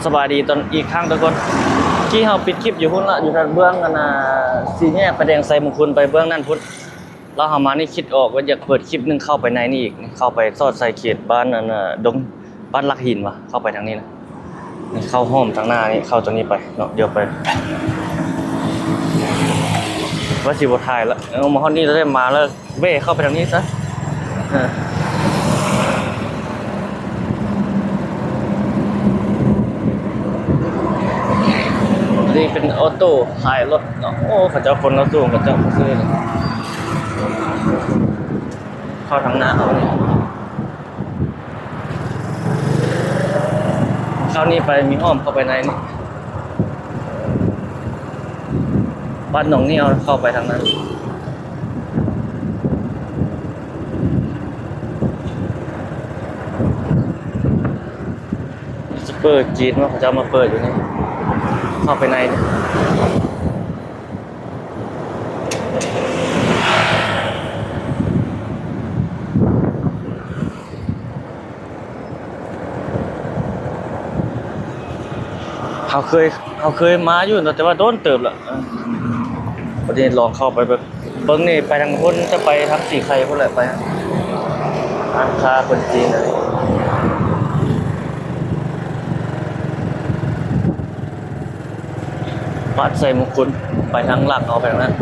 ສະບາຍດີຕອນອີກຄັ້ງທຸກຄົນ. ທີ່ເຮົາປິດຄລິບຢູ່ພຸ້ນລະ ຢູ່ທາງເບື້ອງອັນນ່າ ສີ່ແຍກໄຟແດງໄຊມຸງຄຸນ ໄປເບື້ອງນັ້ນພຸ້ນ. ແລ້ວເຮົາມານີ້ຄິດອອກວ່າຢາກເປີດຄລິບໜຶ່ງເຂົ້າໄປໃນນີ້ອີກ ເຂົ້າໄປສອດໃສ່ເຂດບ້ານອັນນ່າ ດົງ ບ້ານຫຼັກຫີນຫວາ ເຂົ້າໄປທາງນີ້ນະ. ນີ້ເຂົ້າອ້ອມທາງໜ້ານີ້ ເຂົ້າຕົງນີ້ໄປເນາະ ດຽວໄປ ວ່າຊິບໍ່ຖ່າຍລະ ເອົາມາຮອດນີ້ແລ້ວ ໄດ້ມາແລ້ວ ແວ່ເຂົ້າໄປທາງນີ້ຊະ. ເອີ ນີ້ເປັນອໍໂຕ້ຂາຍລົດເນາະ. ໂອ້ ເຂົາເຈົ້າຄົນລາວສູງ ເຂົາເຈົ້າບໍ່ຊື້ເລີຍ. ເຂົ້າທາງໜ້າເຮົານີ້ ເຂົ້ານີ້ໄປ ມີອ້ອມເຂົ້າໄປໃນນີ້ ບ້ານໜອງນຽວ ເຂົ້າໄປທາງນັ້ນ. ສະເປີຈີນວ່າເຂົາເຈົ້າມາເປີດຢູ່ນີ້ ເຂົ້າໄປໃນນີ້. ເຮົາເຄີຍ ເຮົາເຄີຍມາຢູ່ເນາະ ແຕ່ວ່າດົນເຕີບແລ້ວ. ເອີ ບັດນີ້ລອງເຂົ້າໄປເບິ່ງ ເບິ່ງນີ້ ໄປທາງພຸ້ນ ຈະໄປທາງສີໄຄພຸ້ນແຫຼະ ໄປຮ້ານຄ້າຄົນຈີນ. ບ້ານໄຊມຸງຄຸນ ໄປທາງຫຼັກເອົາໄປທາງນັ້ນ.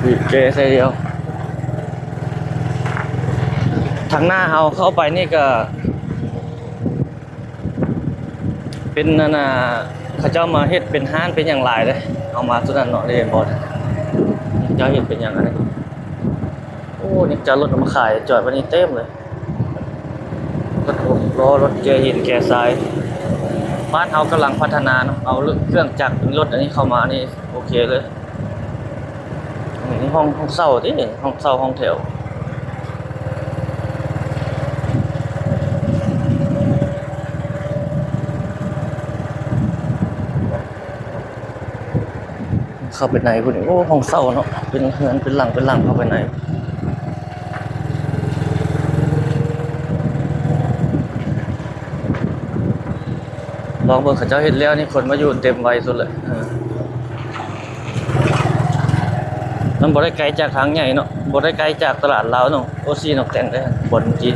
ບີບແກໃສ່ດຽວ. ທາງໜ້າເຮົາເຂົ້າໄປນີ້ກະເປັນອັນນ່າ ເຂົາເຈົ້າມາເຮັດເປັນຮ້ານເປັນຫຍັງຫຼາຍເດ້. ເຮົາມາຈຸດນັ້ນເນາະ ໄດ້ເຫັນບໍ່ ເຂົາເຈົ້າເຮັດເປັນຫຍັງອັນນີ້. ໂອ້ ຍັງຈະລົດເອົາມາຂາຍ ຈອດໄວ້ນີ້ເຕັມເລີຍ. ລົດຫົກລໍ້ ລົດແກ່ຫີນແກ່ຊາຍ. ບ້ານເຮົາກຳລັງພັດທະນາເນາະ ເອົາເຄື່ອງຈັກລົດອັນນີ້ເຂົ້າມານີ້ ໂອເຄເລີຍ. ນີ້ຫ້ອງ ຫ້ອງເຊົ່າຕິ ຫ້ອງເຊົ່າ ຫ້ອງແຖວ. ເຂົ້າໄປໃນພຸ້ນ ໂອ້ ຫ້ອງເຊົ່າເນາະ ເປັນເຮືອນເປັນຫຼັງເປັນຫຼັງເຂົ້າໄປໃນ. ລອງເບິ່ງເຂົາເຈົ້າເຮັດແລ້ວນີ້ ຄົນມາຢູ່ເຕັມໄວສຸດແຫຼະ. ເອີ ມັນບໍ່ໄດ້ໄກຈາກທາງໃຫຍ່ເນາະ ບໍ່ໄດ້ໄກຈາກຕະຫຼາດລາວເນາະ ໂອຊີ ໜອງແຕງເດ້ ບ່ອນຈີນ.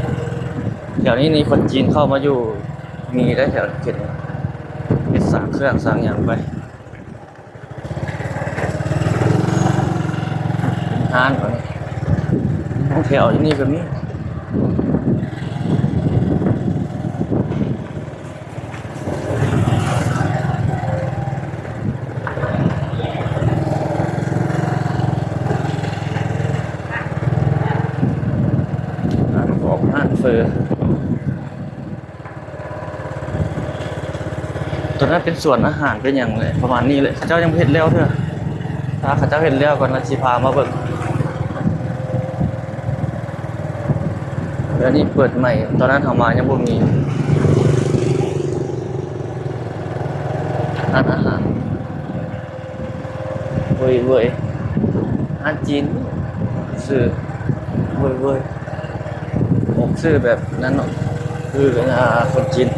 ແຖວນີ້ນີ້ຄົນຈີນເຂົ້າມາຢູ່ ມີໄດ້ແຖວເຂດນີ້ ເຮັດສ້າງເຄື່ອງສ້າງຫຍັງໄປ. ເປັນຮ້ານເຂົານີ້ ຫ້ອງແຖວຢູ່ນີ້ກໍມີ. ຮ້ານກອບ ຮ້ານເຝີ. ຕົວນັ້ນເປັນສວນອາຫານເປັນຫຍັງແຫຼະ ປະມານນີ້ແຫຼະ. ເຂົາເຈົ້າຍັງບໍ່ເຮັດແລ້ວເທື່ອ ຖ້າເຂົາເຈົ້າເຮັດແລ້ວກ່ອນ ລະຊິພາມາເບິ່ງ. ດຽວນີ້ເປີດໃໝ່ ຕອນນັ້ນເຮົາມາຍັງບໍ່ມີ ຮ້ານອາຫານ. ເວີຍເວີຍ ຮ້ານຈີນ ຊື່ເວີຍເວີຍ ອອກຊື່ແບບນັ້ນເນາະ ຄື ອ່າ ຄົນຈີນ.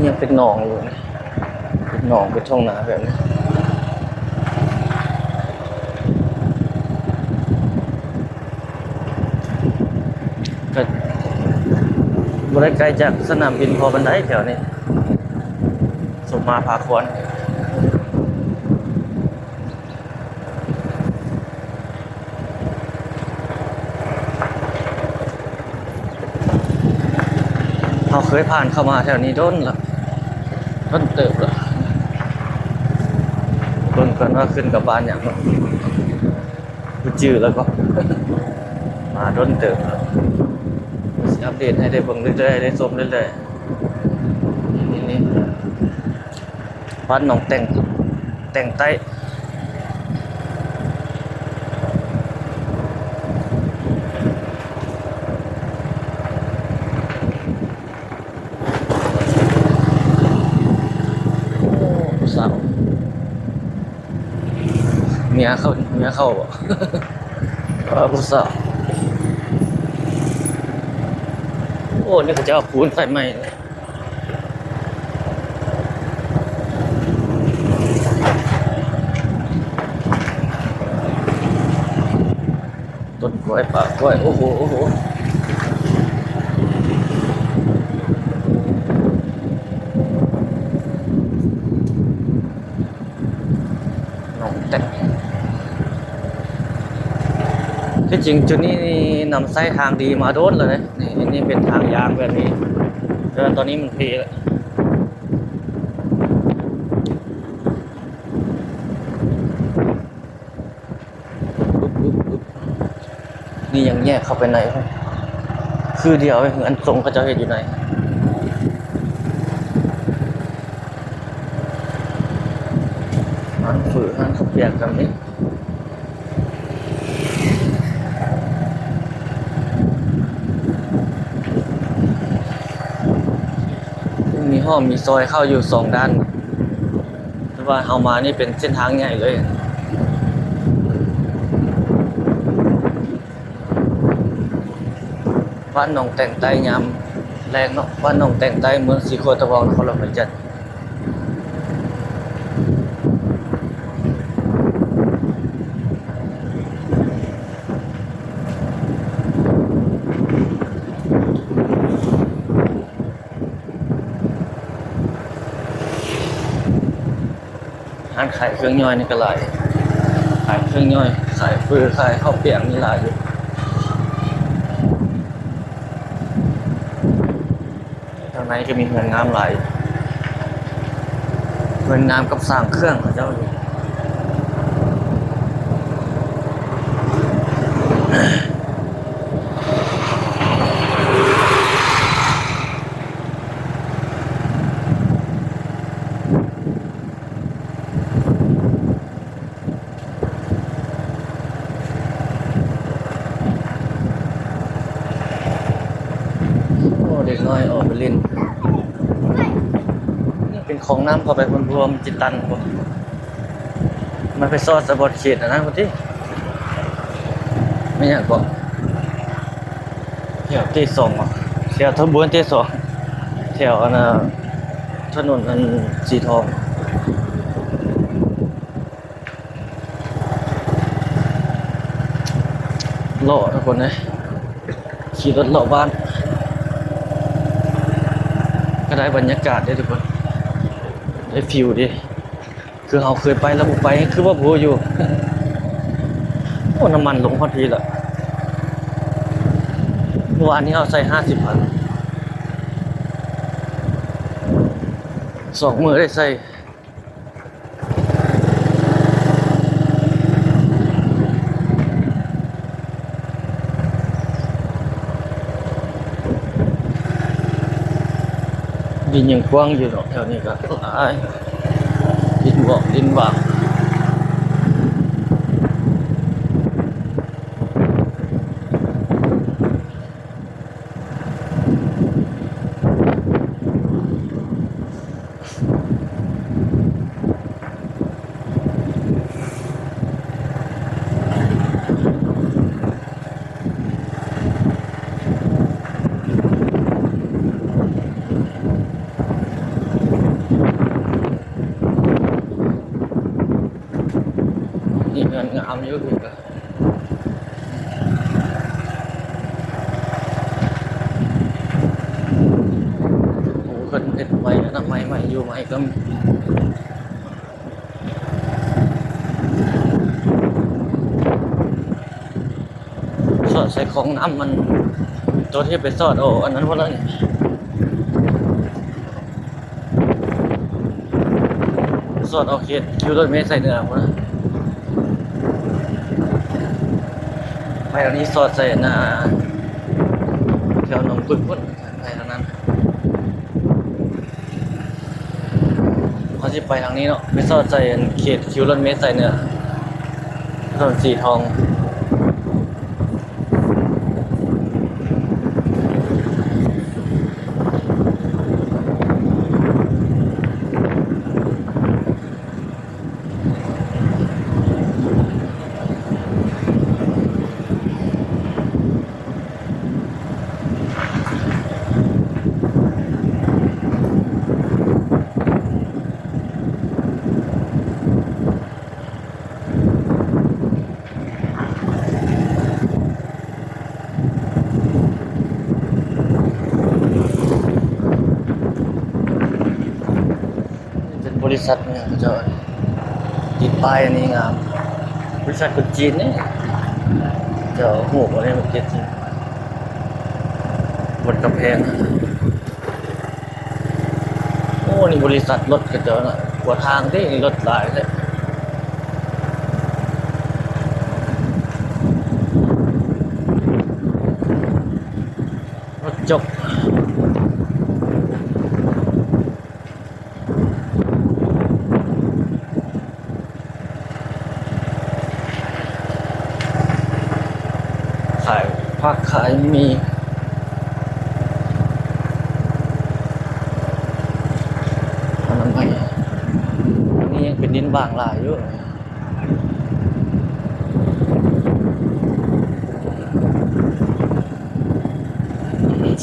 ຍັງເປັນໜອງຢູ່ ເປັນໜອງ ເປັນທົ່ງນາແບບນີ້ ກໍບໍ່ໄດ້ໄກຈາກສະໜາມບິນພໍປານໃດແຖວນີ້ ສົມມາພາຄວນ. ເຮົາເຄີຍຜ່ານເຂົ້າມາແຖວນີ້ດົນລະ ດົນເຕີບລະ ເບິ່ງກ່ອນວ່າຂຶ້ນກັບບ້ານຫຍັງເນາະ ບໍ່ຈື່ແລ້ວກໍ ມາດົນເຕີບລະ ຊິອັບເດດໃຫ້ໄດ້ເບິ່ງເລື້ອຍໆ ໄດ້ຊົມເລື້ອຍໆ. ນີ້ໆ ວັດໜອງແຕ່ງ ແຕ່ງໃຕ້. ເຂົ້າ ເມຍເຂົ້າບໍ່? ເອີ ຜູ້ສາວ. ໂອ້ ນີ້ເຂົາເຈົ້າເອົາປູນໃສ່ໃໝ່. ຕົ້ນກ້ວຍ ປ່າກ້ວຍ ໂອ້ໂຫ ໂອ້ໂຫ ໜອງແຕກ. ທີ່ຈິງຈຸດນີ້ນຳໃຊ້ທາງດີມາດົນແລ້ວເດ້. ນີ້ ນີ້ເປັນທາງຢາງແບບນີ້ ແຕ່ວ່າຕອນນີ້ມັນເພແລ້ວ. ນີ້ຍັງແຍກເຂົ້າໄປໃນ ຄືດຽວເຮືອນຊົງເຂົາເຈົ້າເຮັດຢູ່ໃນ ຮ້ານເຝີ ຮ້ານເຂົ້າປຽກກໍມີ. ມີຮ່ອມມີຊອຍເຂົ້າຢູ່ສອງດ້ານ. ຄືວ່າເຮົາມານີ້ເປັນເສັ້ນທາງໃຫຍ່ເລີຍ. ບ້ານໜອງແຕງໃຕ້ຍາມແລງເນາະ, ບ້ານໜອງແຕງໃຕ້ ເມືອງສີໂຄດຕະບອງ ນະຄອນຫຼວງວຽງຈັນ. ຮ້ານຂາຍເຄື່ອງຍ່ອຍນີ້ກໍຫຼາຍ, ຂາຍເຄື່ອງຍ່ອຍ ຂາຍເຝີ ຂາຍເຂົ້າປຽກນີ້ຫຼາຍຢູ່. ທາງໃນກໍມີເຮືອນງາມຫຼາຍ, ເຮືອນງາມກັບສ້າງເຄື່ອງເຂົາເຈົ້າຢູ່. ໂອ້ ເດັກນ້ອຍອອກໄປຫຼິ້ນ. ນີ້ເປັນຂອງນ້ຳເຂົ້າໄປພຸ້ນ ບໍ່ຮູ້ວ່າມັນຊິຕັນບໍ່. ມັນໄປຊອດໃສ່ບ່ອນເຂດອັນນັ້ນພຸ້ນຕິ. ແມ່ນຫຍັງເກາະ? ແຖວເຕສອງບໍ? ແຖວທະ ບໍ່ແມ່ນເຕສອງ ແຖວອັນນ່າ ຖະໜົນອັນສີທອງ. ເລາະທຸກຄົນເອີຍ, ຂີ່ລົດເລາະບ້ານ ກໍໄດ້ບັນຍາກາດເດ້ທຸກຄົນ, ໄດ້ຟີວເດ້. ຄືເຮົາເຄີຍໄປແລ້ວບໍ່ໄປ ຄືວ່າບໍ່ຢູ່. ໂອ້ ນ້ຳມັນລົງຮອດພີ້ລະ. ເມື່ອວານນີ້ເຮົາໃສ່ຫ້າສິບພັນ, ສອງມື້ໄດ້ໃສ່. ດິນຍັງກວ້າງຢູ່ເນາະ ແຖວນີ້ກໍຫຼາຍ ດິນວອກດິນຫວ່າງ. ນີ້ເຮືອນງາມຢູ່ ຄື ໂອ້ ເພິ່ນເຮັດໃໝ່ນະ ໃໝ່ໆ ຢູ່ໃໝ່ກໍມີ. ສອດໃສ່ຂອງນ້ຳ ມັນ ໂຕທີ່ໄປສອດເອົາອັນນັ້ນພຸ້ນລະນີ້. ສອດອອກເຂດຄິວລົດເມໄຊເໜືອພຸ້ນນະ. ໄປທາງນີ້ສອດໃສ່ອັນນ່າ ແຖວໜອງປຶກພຸ້ນ ໄປທາງນັ້ນ. ເຮົາຊິໄປທາງນີ້ເນາະ ໄປສອດໃສ່ອັນເຂດຄິວລົດເມໄຊເໜືອ ຖະໜົນສີທອງ. ນີ້ ບໍລິສັດຫຍັງເຈົ້າ ຕິດປ້າຍອັນນີ້ງາມ ບໍລິສັດຄົນຈີນນີ້ ເຈົ້າຮູ້ບໍ່ນີ້ ມັນເປັນບົດກຳແພງ. ໂອ້ ນີ້ບໍລິສັດລົດເຂົາເຈົ້ານະ ຂົວທາງເດ້ ລົດຫຼາຍແທ້ ລົດຈົກ ຂາຍຜັກຂາຍໝີ່ ອະນາໄມ ອັນນີ້ຍັງເປັນດິນບາງຫຼາຍຢູ່.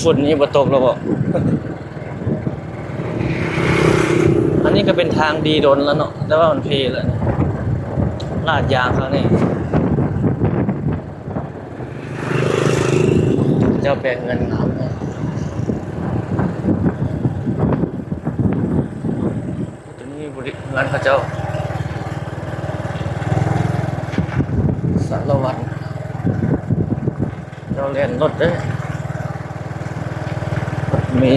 ຝົນນີ້ບໍ່ຕົກແລ້ວບໍ? ອັນນີ້ກໍເປັນທາງດີດົນແລ້ວເນາະ ແຕ່ວ່າມັນເພແລ້ວ ລາດຢາງເຂົານີ້ ເຈົ້າແປງເງິນງາມເນາະ. ຕົວນີ້ບໍລິ ເຮືອນເຂົາເຈົ້າ ສາລະວັນ ເຈົ້າແລ່ນລົດເດ້ ມີ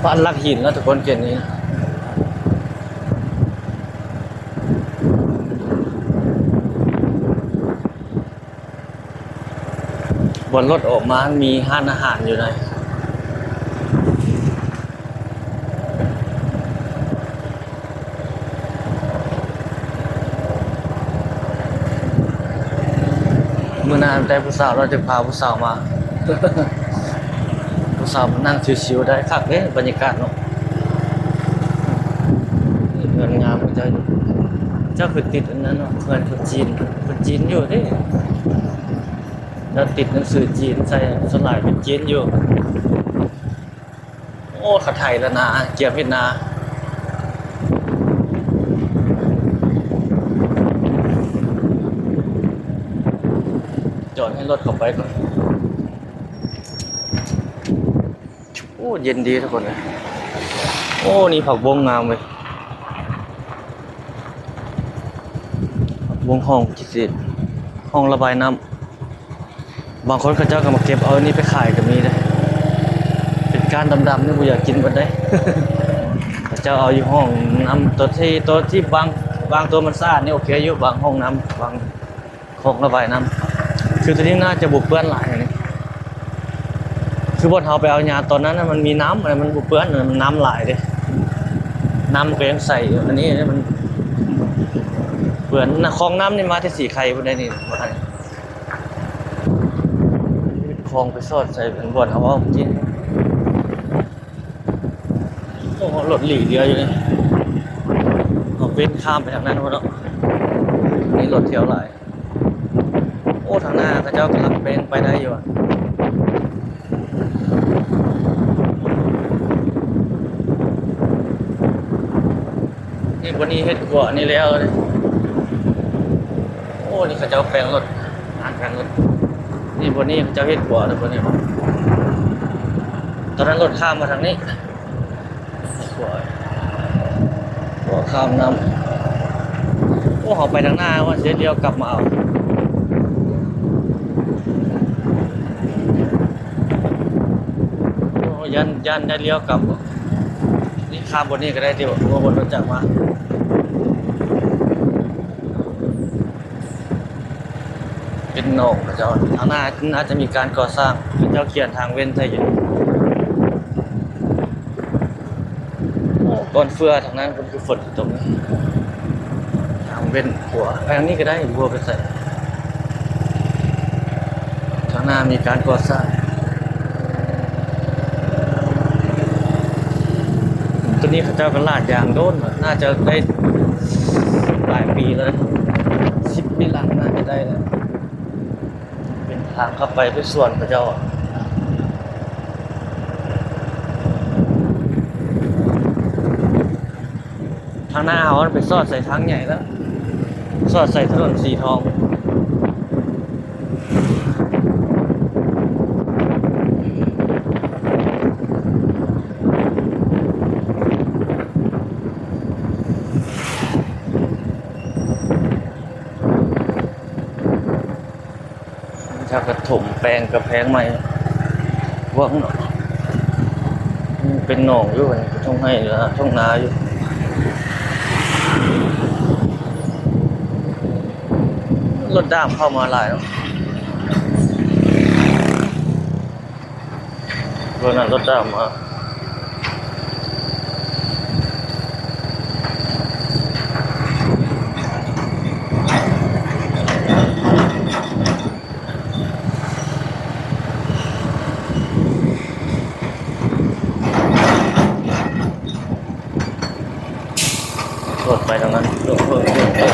ບ້ານຫຼັກຫີນເນາະທຸກຄົນ ເຂດນີ້ ບ່ອນລົດອອກມາມີຮ້ານອາຫານຢູ່ໃນ ມື້ໜ້າໄດ້ຜູ້ສາວ ລາວຈະພາຜູ້ສາວມາ ຜູ້ສາວມານັ່ງຊິວໆໄດ້ ຄັກເດ້ບັນຍາກາດເນາະ. ເຮືອນງາມເຂົາເຈົ້າຢູ່ ເຈົ້າຄືຕິດອັນນັ້ນເນາະ ເຮືອນຄົນຈີນ ຄົນຈີນຢູ່ເດ້ ແລ້ວຕິດໜັງສືຈີນໃສ່ ສ່ວນຫຼາຍເປັນຈີນຢູ່. ໂອ້ ເຂົາໄຖແລ້ວນາ ກຽມເຮັດນາ ຈອດໃຫ້ລົດເຂົ້າໄປກ່ອນ. ໂອ້ ເຢັນດີທຸກຄົນເອີຍ. ໂອ້ ນີ້ຜັກບົ້ງງາມເວີຍ ຜັກບົ້ງຫ້ອງພິເສດ ຫ້ອງລະບາຍນ້ຳ. ບາງຄົນເຂົາເຈົ້າກໍມາເກັບເອົານີ້ໄປຂາຍກໍມີເດ້ ເປັນກ້ານດຳໆນີ້ ບໍ່ຢາກກິນປານໃດ ເຂົາເຈົ້າເອົາຢູ່ຫ້ອງນ້ຳ. ຕົວທີ່ ຕົວທີ່ບາງ ບາງຕົວມັນສະອາດນີ້ໂອເຄຢູ່ ບາງຫ້ອງນ້ຳ ບາງ ຄອງລະບາຍນ້ຳ ຄືຕົວນີ້ໜ້າຈະບໍ່ເປື້ອນຫຼາຍນີ້ ຄືບ່ອນເຮົາໄປເອົາຫຍ້າຕອນນັ້ນນະ ມັນມີນ້ຳ ມັນບໍ່ເປື້ອນ ມັນນ້ຳຫຼາຍເດ້ ນ້ຳມັນກໍຍັງໃສຢູ່. ອັນນີ້ມັນເປື້ອນນະ ຄອງນ້ຳນີ້ມາແຕ່ສີໄຄພຸ້ນໃດນີ້ ມາ ຄອງໄປສອດໃສ່ບ່ອນເຮົາເວົ້າເມື່ອກີ້. ໂອ້ ລົດຫຼີກເຫຼືອຢູ່ນີ້ ເຮົາເວັ້ນຂ້າມໄປທາງນັ້ນພຸ້ນເນາະ ມີລົດທ່ຽວຫຼາຍ. ໂອ້ ທາງໜ້າເຂົາເຈົ້າກຳລັງແປງໄປໄດ້ຢູ່ ນີ້ ບ່ອນນີ້ເຮັດຂົວນີ້ແລ້ວເດ້. ໂອ້ ນີ້ເຂົາເຈົ້າແປງລົດ ງານແປງລົດ ນີ້ ບ່ອນນີ້ເຂົາເຈົ້າເຮັດຂົວແລ້ວ ບ່ອນນີ້ ຕອນນັ້ນລົດຂ້າມມາທາງນີ້ ຂົວ ຂົວຂ້າມນ້ຳ. ໂອ້ ເຮົາໄປທາງໜ້າວ່າຊິລ້ຽວກັບມາເອົາ ໂອ້ ຢ້ານ ຢ້ານໄດ້ລ້ຽວກັບ ນີ້ຂ້າມບ່ອນນີ້ກໍໄດ້ຕິ ເພາະວ່າບໍ່ຮູ້ຈັກມາ ເປັນໜອງເຂົາເຈົ້າ. ທາງໜ້າໜ້າຈະມີການກໍ່ສ້າງ ເຂົາເຈົ້າຂຽນທາງເວັ້ນໃສ່ຢູ່. ໂອ້ ກ້ອນເຟືອທາງນັ້ນ ຄືຝົນຕົກ ທາງເວັ້ນຂົວ ໄປທາງນີ້ກໍໄດ້ ບໍ່ຮູ້ວ່າໄປໃສ. ທາງໜ້າມີການກໍ່ສ້າງ ຕົວນີ້ເຂົາເຈົ້າກໍລາດຢາງໂດນ ໜ້າຈະໄດ້ຫຼາຍປີແລ້ວ ສິບປີຫຼັງໜ້າຈະໄດ້ແລ້ວ. ເປັນທາງເຂົ້າໄປ ໄປສວນເຂົາເຈົ້າ ເປັນ ເປັນສວນເຂົາເຈົ້າ. ທາງໜ້າເຮົາໄປສອດໃສ່ທາງໃຫຍ່ແລ້ວ ສອດໃສ່ຖະໜົນສີທອງ. ຖ້າກະຖົມແປງກຳແພງໃໝ່ ຫວັງເນາະ. ເປັນໜອງຢູ່ ເປັນທົ່ງໄຮ່ ທົ່ງນາຢູ່. ລົດດ້າມເຂົ້າມາຫຼາຍເນາະ. ໂຕນັ້ນລົດດຳມາ ລົດໄປທາງນັ້ນ ລົດເພີ່ມ ລົດເພີ່ມ.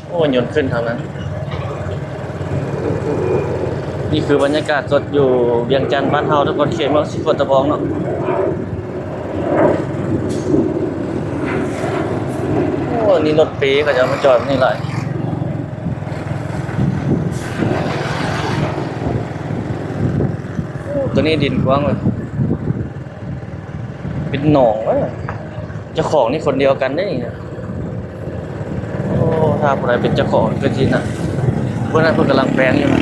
ໂອ້ ຍົນຂຶ້ນທາງນັ້ນ. ນີ້ຄືບັນຍາກາດສົດຢູ່ວຽງຈັນບ້ານເຮົາທຸກຄົນ ເຂດເມືອງສີໂຄດຕະບອງເນາະ. ໂອ້ ນີ້ລົດເປເຂົາເຈົ້າມາຈອດນີ້ຫຼາຍ. ໂອ້ ໂຕນີ້ດິນກວ້າງເວີຍ. ເປັນໜອງເວີຍ. ເຈົ້າຂອງນີ້ຄົນດຽວກັນເດ້ນີ້ນະ. ໂອ້ ຖ້າຜູ້ໃດເປັນເຈົ້າຂອງກໍຊິນະ. ເບິ່ງນັ້ນເພິ່ນກຳລັງແປງຢູ່ນະ.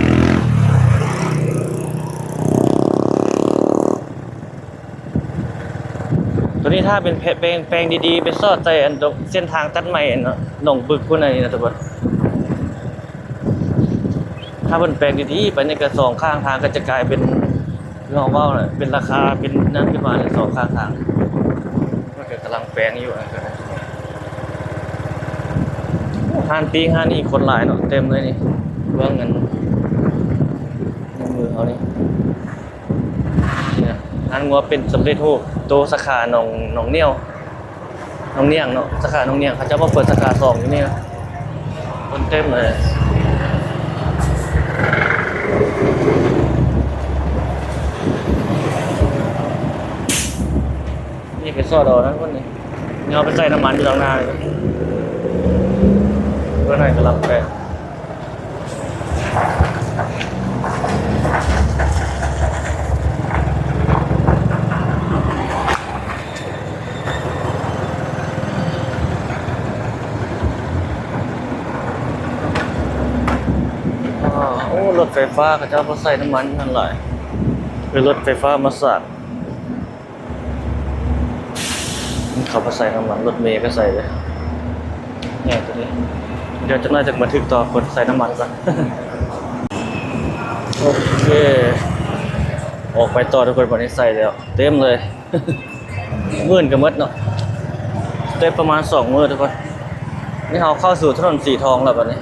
ໂຕນີ້ຖ້າເປັນແປງ ແປງ ແປງດີໆ ໄປສອດໃສ່ອັນຕົງເສັ້ນທາງຕັດໃໝ່ອັນໜອງບຶກພຸ້ນ ອັນນີ້ນະທຸກຄົນ. ຖ້າເພິ່ນແປງດີໆ ໄປນີ້ກະສອງຂ້າງທາງກະຈະກາຍເປັນ ຄືເຮົາເວົ້ານະ ເປັນລາຄາ ເປັນນັ້ນຂຶ້ນມາເລີຍ ສອງຂ້າງທາງ ມັນກະກຳລັງແປງຢູ່. ໂອ້ ຮ້ານປີ້ງຮ້ານນີ້ຄົນຫຼາຍເນາະ ເຕັມເລີຍນີ້ ເບິ່ງອັນ ໃນມືເຮົານີ້ ນີ້ນະ ຮ້ານງົວເປັນສຳເລັດຮູບ ໂຕສາຂາໜອງ ໜອງໜຽວ ໜອງໜຽງເນາະ ສາຂາໜອງໜຽງ ເຂົາເຈົ້າມາເປີດສາຂາສອງຢູ່ນີ້ນະ ຄົນເຕັມເລີຍ. ນີ້ໄປສອດເອົານະຄົນນີ້ ເອົາໄປໃສ່ນ້ຳມັນຢູ່ທາງໜ້ານີ້ ເພິ່ນໃຫ້ກະລັບແປ. ໂອ້ ລົດໄຟຟ້າເຂົາເຈົ້າບໍ່ໃສ່ນ້ຳມັນຫັ້ນຫຼາຍ ເປັນລົດໄຟຟ້າມາສາກ. ເຂົາບໍ່ໃສ່ນ້ຳມັນ ລົດເມກະໃສ່ເລີຍ ແນ່ຕົວນີ້. ດຽວຈັກໜ້ອຍຈະມາຖືກຕໍ່ ກົດໃສ່ນ້ຳມັນກ່ອນ. ໂອເຄ ອອກໄປຕໍ່ທຸກຄົນ ບັດນີ້ໃສ່ແລ້ວ ເຕັມເລີຍ ມື້ອື່ນກະໝົດເນາະ ເຕັມປະມານສອງມື້ທຸກຄົນ. ນີ້ເຮົາເຂົ້າສູ່ຖະໜົນສີທອງແລ້ວບັດນີ້.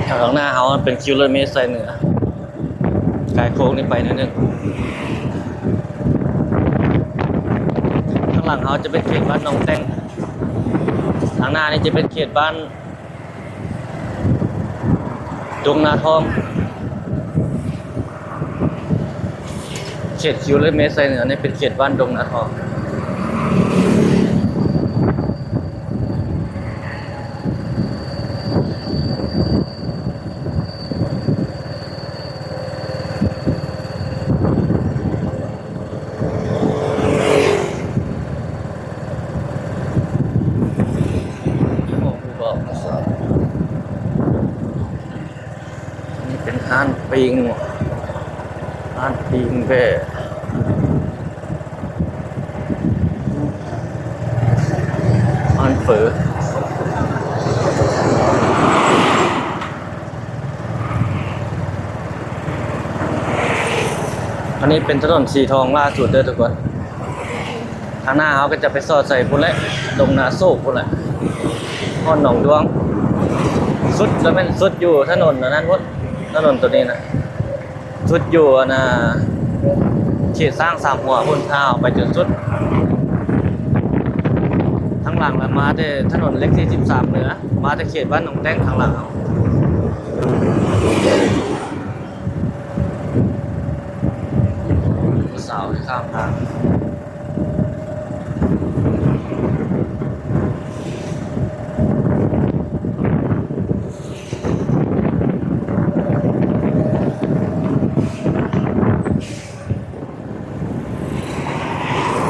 ທາງຂ້າງໜ້າເຮົາເປັນຄິວລົດເມສາຍເໜືອ ກາຍໂຄ້ງນີ້ໄປໜ້ອຍໜຶ່ງ. ທາງຫຼັງເຮົາຈະເປັນເຂດບ້ານໜອງແຕ່ງ ທາງໜ້ານີ້ຈະເປັນເຂດບ້ານ ດົງນາທອງ ເຂດຄິວລົດເມສາຍເໜືອນີ້ເປັນເຂດບ້ານດົງນາທອງ. ນີ້ເປັນຮ້ານປີ້ງ ຮ້ານປີ້ງແບ້ ຮ້ານເຝີ. ອັນນີ້ເປັນຖະໜົນສີທອງລ່າສຸດເດີທຸກຄົນ. ທາງໜ້າເຮົາກໍຈະໄປສອດໃສ່ພຸ້ນແຫຼະ ດົງນາໂສກພຸ້ນແຫຼະ ຮອດໜອງດວງ. ສຸດລະແມ່ນສຸດຢູ່ຖະໜົນອັນນັ້ນພຸ້ນ ຖະໜົນໂຕນີ້ນະ ສຸດຢູ່ອັນນ່າ ເຂດຊ້າງສາມຫົວພຸ້ນ ຖ້າເຮົາໄປຈົນສຸດ. ທາງຫຼັງລະມາແຕ່ຖະໜົນເລກສີ່ສິບສາມເໜືອ ມາແຕ່ເຂດບ້ານໜອງແຕ້ງທາງຫຼັງເຮົາ. ຜູ້ສາວໃຫ້ຂ້າມທາງ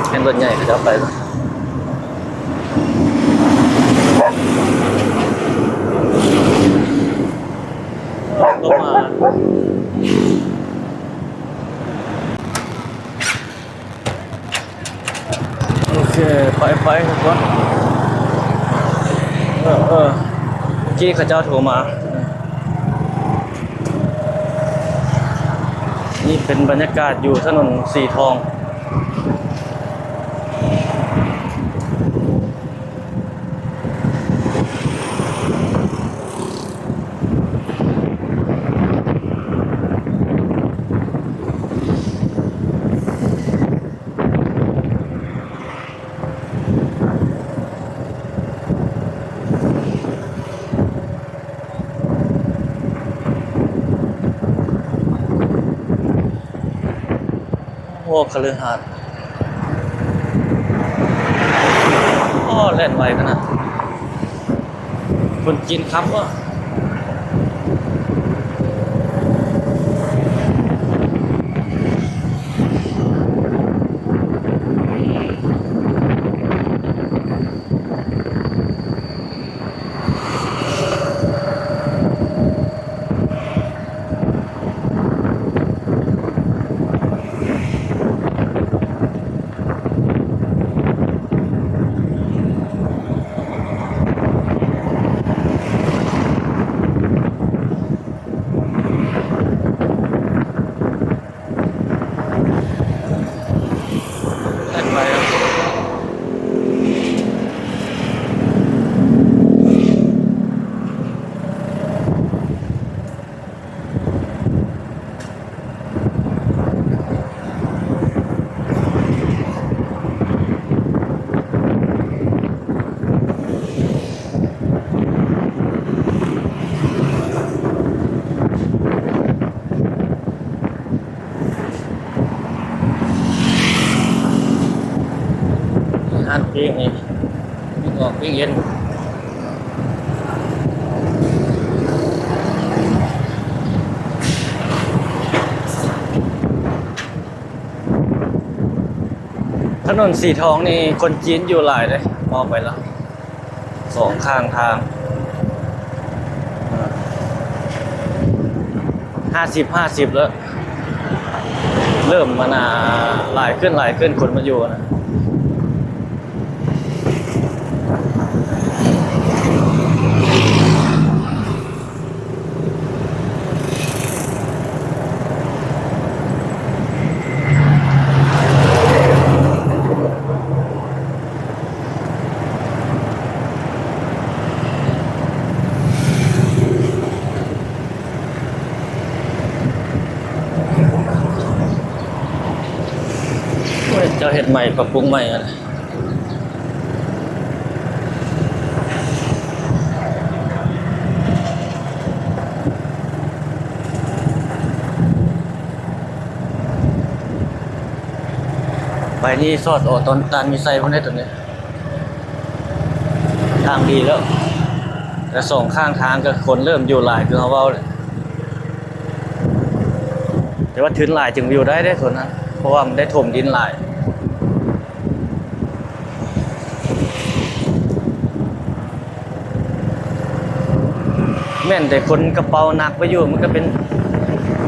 ເຫັນລົດໃຫຍ່ເຂົາເຈົ້າໄປ ລົງມາ. ໂອເຄ ໄປໆ ທຸກຄົນ. ເອີໆ ເມື່ອກີ້ເຂົາເຈົ້າໂທມາ. ນີ້ເປັນບັນຍາກາດຢູ່ຖະໜົນສີທອງ. ໂອ້ ຄະລືຫາດ ໂອ້ ແລ່ນໄວຂະໜາດ ຄົນຈີນຂັບວະ. ຮ້ານປີ້ງນີ້ ປີ້ງອອກປີ້ງເຢັນ. ຖະໜົນສີທອງນີ້ຄົນຈີນຢູ່ຫຼາຍເດ້ ເວົ້າໄປລະ ສອງຂ້າງທາງ ຫ້າສິບ ຫ້າສິບ ແລ້ວ ເລີ່ມ ອັນນ່າ ຫຼາຍຂຶ້ນ ຫຼາຍຂຶ້ນ ຄົນມາຢູ່ນະ. ໂອ້ຍ ເຈົ້າເຮັດໃໝ່ ປັບປຸງໃໝ່ຫັ້ນ. ໄປນີ້ສອດອອກຕອນຕານມີໄຊພຸ້ນເດ້ ຕົວນີ້ທາງດີແລ້ວ ແຕ່ສອງຂ້າງທາງກໍຄົນເລີ່ມຢູ່ຫຼາຍ ຄືເຮົາເວົ້າແຫຼະ ແຕ່ວ່າທຶນຫຼາຍຈຶ່ງຢູ່ໄດ້ເດ້ ໂຊນນັ້ນ ເພາະວ່າມັນໄດ້ຖົມດິນຫຼາຍ. ແມ່ນແຕ່ຄົນກະເປົາໜັກໄປຢູ່ ມັນກະເປັນ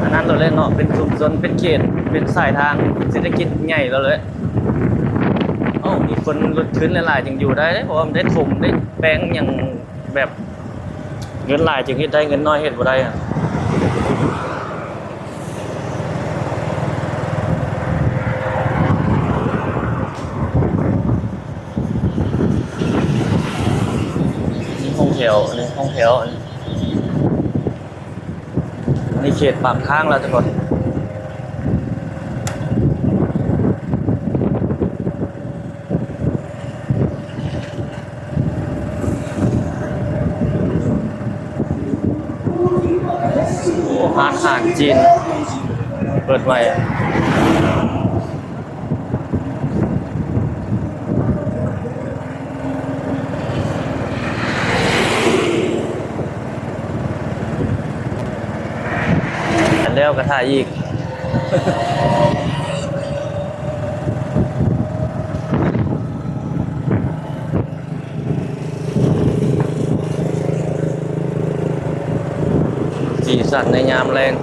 ອັນນັ້ນໂລດແຫຼະເນາະ ເປັນຊຸມຊົນ ເປັນເຂດ ເປັນສາຍທາງເສດຖະກິດໃຫຍ່ໂລດແຫຼະ. ເອົ້າ ມີຄົນລົງທຶນຫຼາຍໆ ຈຶ່ງຢູ່ໄດ້ເດ້ ເພາະວ່າມັນໄດ້ຖົມ ໄດ້ແປງຫຍັງ ແບບເງິນຫຼາຍຈຶ່ງເຮັດໄດ້ ເງິນໜ້ອຍເຮັດບໍ່ໄດ້. ໂ ແຖວ ອັນນີ້ຫ້ອງແຖວ ອັນນີ້ ອັນນີ້ເຂດປາກທາງແລ້ວທຸກຄົນ. ໂອ້ ຮ້ານອາຫານຈີນເປີດໃໝ່. ແລ້ວກໍຖ່າຍອີກ. ສີສັນໃນຍາມແລງ.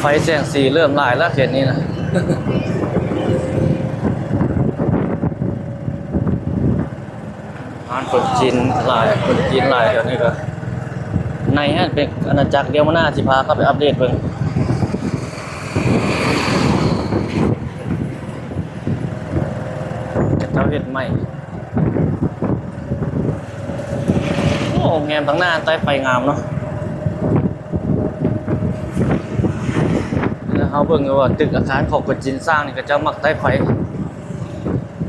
ໄຟແສງສີເລີ່ມຫຼາຍແລ້ວເຂດນີ້ນະ. ຮ້ານຄົນຈີນຫຼາຍ ຄົນຈີນຫຼາຍແຖວນີ້ກໍ ໃນຫັ້ນເປັນອານາຈັກ ດຽວມື້ໜ້າຊິພາເຂົ້າໄປອັບເດດເບິ່ງ. ເຂົາເຈົ້າເຮັດໃໝ່. ໂອ້ ໂຮງແຮມທາງໜ້າໃຕ້ໄຟງາມເນາະ. ແລ້ວເຮົາເບິ່ງຢູ່ວ່າຕຶກອາຄານຂອງຄົນຈີນສ້າງນີ້ ເຂົາເຈົ້າມັກໃຕ້ໄຟ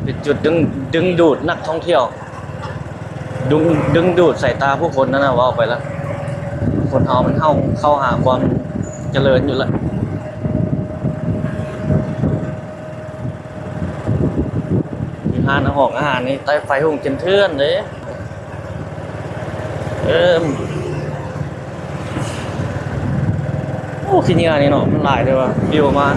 ເປັນຈຸດດຶງ ດຶງດູດນັກທ່ອງທ່ຽວ ດຶງ ດຶງດູດສາຍຕາຜູ້ຄົນນັ້ນນະ. ເວົ້າໄປລະ ຄົນເຮົາມັນເຮົາເຂົ້າຫາຄວາມຈະເລີນຢູ່ລະ. ມີຮ້ານອາຫອງອາຫານນີ້ ໃຕ້ໄຟຮຸ່ງເຈັນເຖື່ອນເດ້. ເອີ ໂອ້ ຂີ້ເຫຍື້ອນີ້ເນາະ ມັນຫຼາຍເດ້ວ່າ ປິວມາ.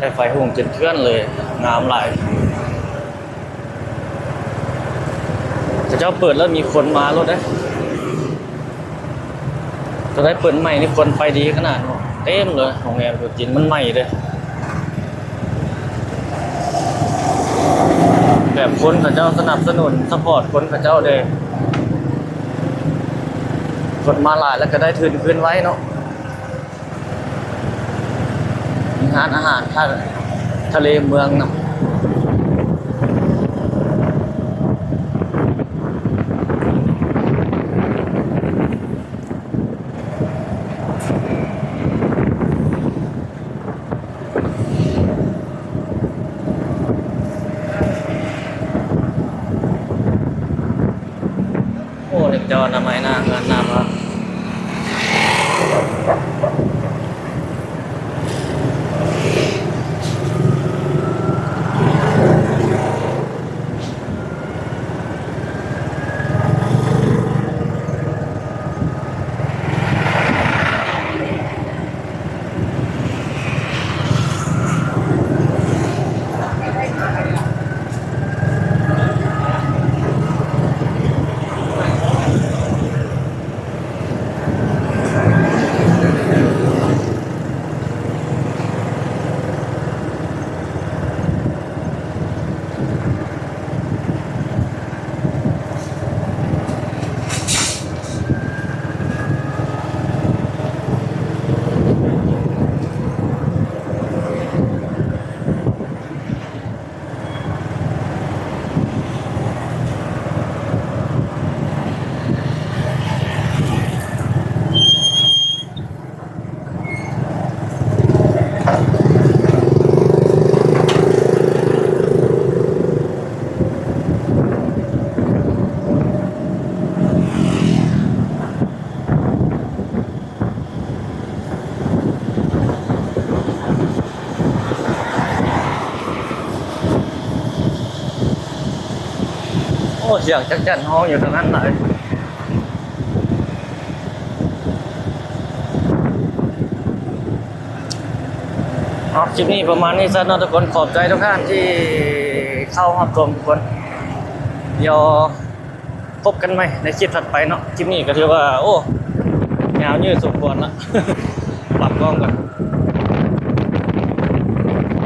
ໃຊ້ໄຟຮຸ່ງເຈັນເຖື່ອນເລີຍ ງາມຫຼາຍ. ເຂົາເຈົ້າເປີດແລ້ວມີຄົນມາໂລດເດ້. ຕອນໄດ້ເປີດໃໝ່ນີ້ຄົນໄປດີຂະໜາດເນາະ ເຕັມເລີຍ. ໂຮງແຮມຕົວຈີນມັນໃໝ່ເດ້ ແບບຄົນເຂົາເຈົ້າສະໜັບສະໜູນ ຊັບພອດຄົນເຂົາເຈົ້າເດ້. ຄົນມາຫຼາຍແລ້ວກໍໄດ້ທຶນຄືນໄວເນາະ. ມີຮ້ານອາຫານທະ ທະເລເມືອງນຳ. ໂອ້ ເຂົາເຈົ້າອະນາໄມໜ້າເຮືອນໜ້າບ້ານ. ໂ ໂອ້ ສຽງຈັກຈັ່ນຮ້ອງຢູ່ທາງນັ້ນຫຼາຍ. ເອົາ ຄລິບນີ້ປະມານນີ້ຊະເນາະທຸກຄົນ. ຂອບໃຈທຸກທ່ານທີ່ເຂົ້າຮັບຊົມທຸກຄົນ. ດຽວພົບກັນໃໝ່ໃນຄລິບຖັດໄປເນາະ. ຄລິບນີ້ກໍຖືວ່າ ໂອ້ ຍາວຍືດສົມຄວນລະ. ປັບກ້ອງກ່ອນ.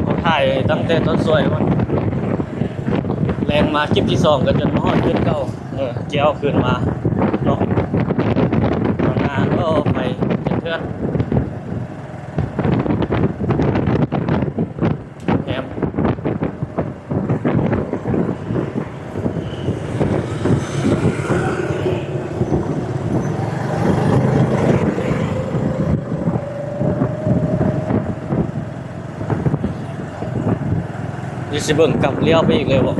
ເຮົາຖ່າຍຕັ້ງແຕ່ຕອນສວຍພຸ້ນ ແລ່ນມາຄລິບທີສອງ ກໍຈົນມາຮອດຈຸດເກົ່າ. ເອີ ກ່ຽວຄືນມາເນາະ. ເອົາໜ້າກໍໄປເປັນເພື່ອນແຮມ. ດຽວຊິເບິ່ງກັບລ້ຽວໄປອີກເລີຍບໍ?